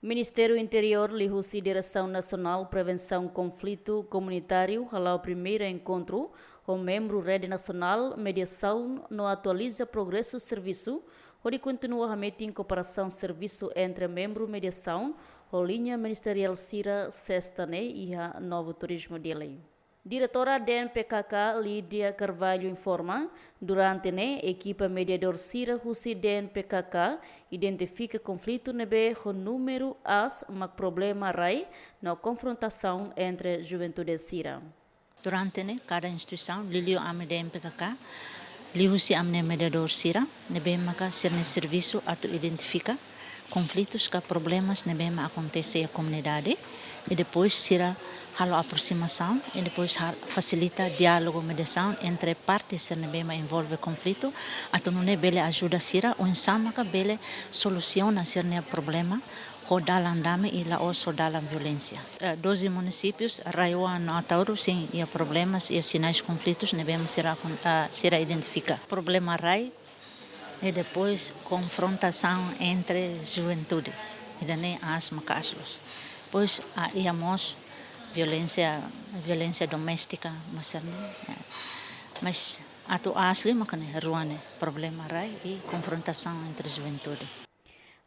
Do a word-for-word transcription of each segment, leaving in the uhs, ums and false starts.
Ministériu Interiór liuhusi Diresaun Nasionál Prevensaun Konflitu Komunitáriu hala'o primeira enkontru ho membru Rede Nasionál Mediasaun no atualiza progresu servisu, hodi kontinua hametin kooperasaun servisu entre membru mediasaun ho liña ministeriál sira, sesta ne'e iha Novo Turismo, Dili. Diretora D N P K K, Lídia Carvalho, informa, durante ne'e ekipa mediadór sira husi D N P K K identifika konflitu ne'ebé ho númeru aas mak problema rai no konfrontasaun entre juventude sira. Durante ne'e, kada instituisaun, liuliu ami D N P K K, liuhusi ami-nia mediadór sira, ne'ebé maka sira-nia servisu atu identifika konflitus ka problemas ne'ebé mak akontese iha komunidade, i depois sira halo aprosimasaun, i depois hal-, fasilita diálogu mediasaun entre parte sira ne'ebé mak envolve konflitu, atu nune'e bele ajuda sira oinsá maka bele solusiona sira-nia problema ho dalan dame i la'ós ho dalan violénsia. Eh, doze munisípius, RAEOA no Ataúro, sin iha problemas, iha sinais konflitus ne'ebé mak sira akon-, ah, sira identifika. Problema rai, i depois konfrontasaun entre juventude. Ida-ne'e aas maka'as loos. Depois, ah, iha mós violénsia, violénsia doméstika, mas ne'e, eh, mas atu aas liu maka ne'e rua ne'e, problema rai i konfrontasaun entre juventude.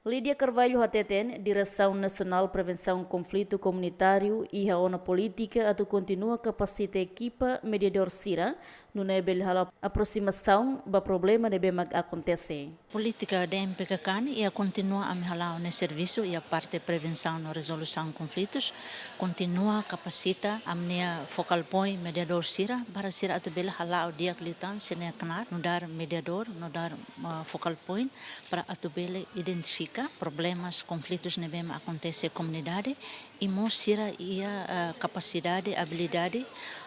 Lídia Carvalho hateten, Diresaun Nasionál Prevensaun Konflitu Komunitáriu iha ona polítika atu kontinua kapasita ekipa mediadór sira, nune'e bele halo aprosimasaun ba problema ne'ebé mak akontese. Polítika D N P K K nian iha kontinua ami hala'o nia servisu iha parte prevensaun no rezolusaun konflitus, kontinua kapasita ami-nia focal point mediadór sira, para sira atu bele hala'o di'ak liután sira-nia knaar nu'udar mediadór, nu'udar, ah, focal point, para atu bele identifika problemas, konflitus ne'ebé mak akontese komunidade, i mós sira iha, ah, kapasidade, abilidade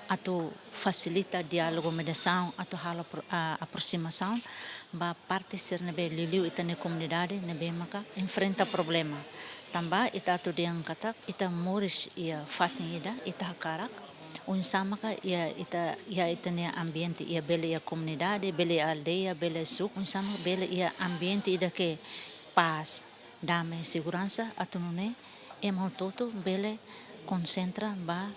atu fasilita diálogu mediasaun, atu halo apro-, ah, aprosimasaun ba parte sira ne'ebé liuliu ita-nia komunidade ne'ebé maka enfrenta problema. Tanba ita atu dehan katak ita moris iha fatin ida, ita hakarak oinsá maka iha ita, iha ita-nia ambiente, iha bele iha komunidade, bele iha aldeia, bele suku, oinsá maka bele iha ambiente ida ke pás, dame, seguransa, atu nune'e ema hotu-hotu bele konsentra ba,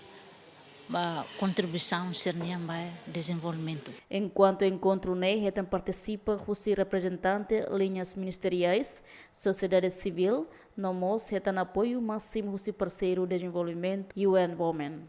ba kontribuisaun sira-nian ba dezenvolvimentu. Enkuantu enkontru ne'e hetan partisipa husi reprezentante liñas ministeriais, sosiedade sivíl, no mós hetan apoiu másimu husi parseiru dezenvolvimentu U N Women.